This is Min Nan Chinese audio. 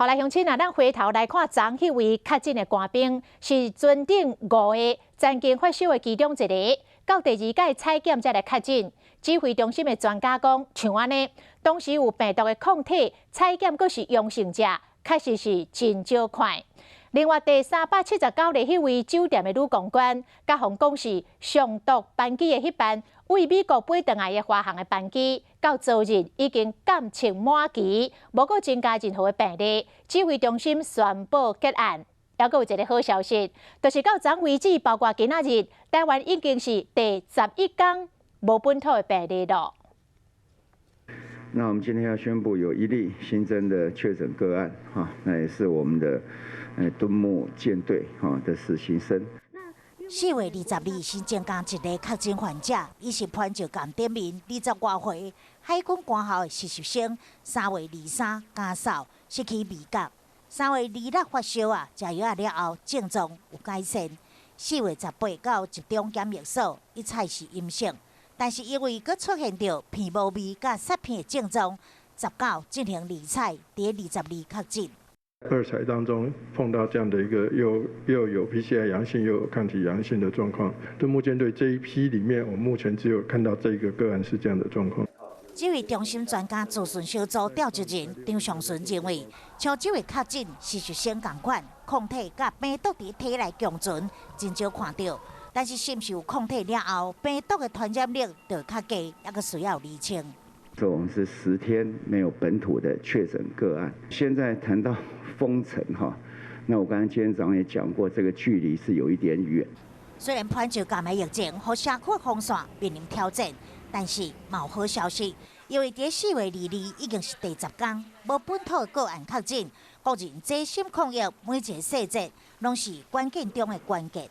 好來，鄉親啊，咱回頭來看，昨彼位確診的官兵是船頂五個曾經發燒的其中一個，到第二擺採檢才來確診。指揮中心的專家講，像按呢，當時有病毒的抗體，採檢閣是陽性者，確實是真少看。另外，第379例彼位酒店的女公關，共予講是上毒班機的彼班為美國飛轉來的華航的班機，到昨日已經鑑測滿期，無閣增加任何的病例。指揮中心宣布結案。猶閣有一個好消息，就是到昨為止，包括今仔日，台灣已經是第11天無本土的病例囉。那我們今天要宣布有一例新增的確診個案，哈，那也是我們的敦睦艦隊哈的實習生。4月22新增加一例確診患者，伊是潘石艦頂面20外歲海軍官校的實習生。3月23咳嗽失去味覺，3月26發燒啊，食藥仔了後症狀有改善。4月18到集中檢疫所，一採是陰性，但是因為閣出現著鼻無味佮捒鼻的症狀，19進行二採，佇22確診。二採當中碰到這樣的一個又有 PCR 陽性又有抗體陽性的狀況，敦睦艦隊這一批裡面，我目前只有看到這個個案是這樣的狀況。指揮中心專家諮詢小組召集人張上淳認為，像這位確診實習生仝款，抗體佮病毒佇體內共存，真少看著。但是是毋是有抗體了後，病毒的傳染力就較低，猶閣需要釐清。這我們是10天沒有本土的確診個案。現在談到封城哈，那我剛剛今天早上也講過，這個距離是有一點遠。雖然潘石艦的疫情予社區封線面臨挑戰，但是嘛有好消息，因為佇4月22已經是第10天，無本土個案確診，國人齊心抗疫，每一個細節攏是關鍵中的關鍵。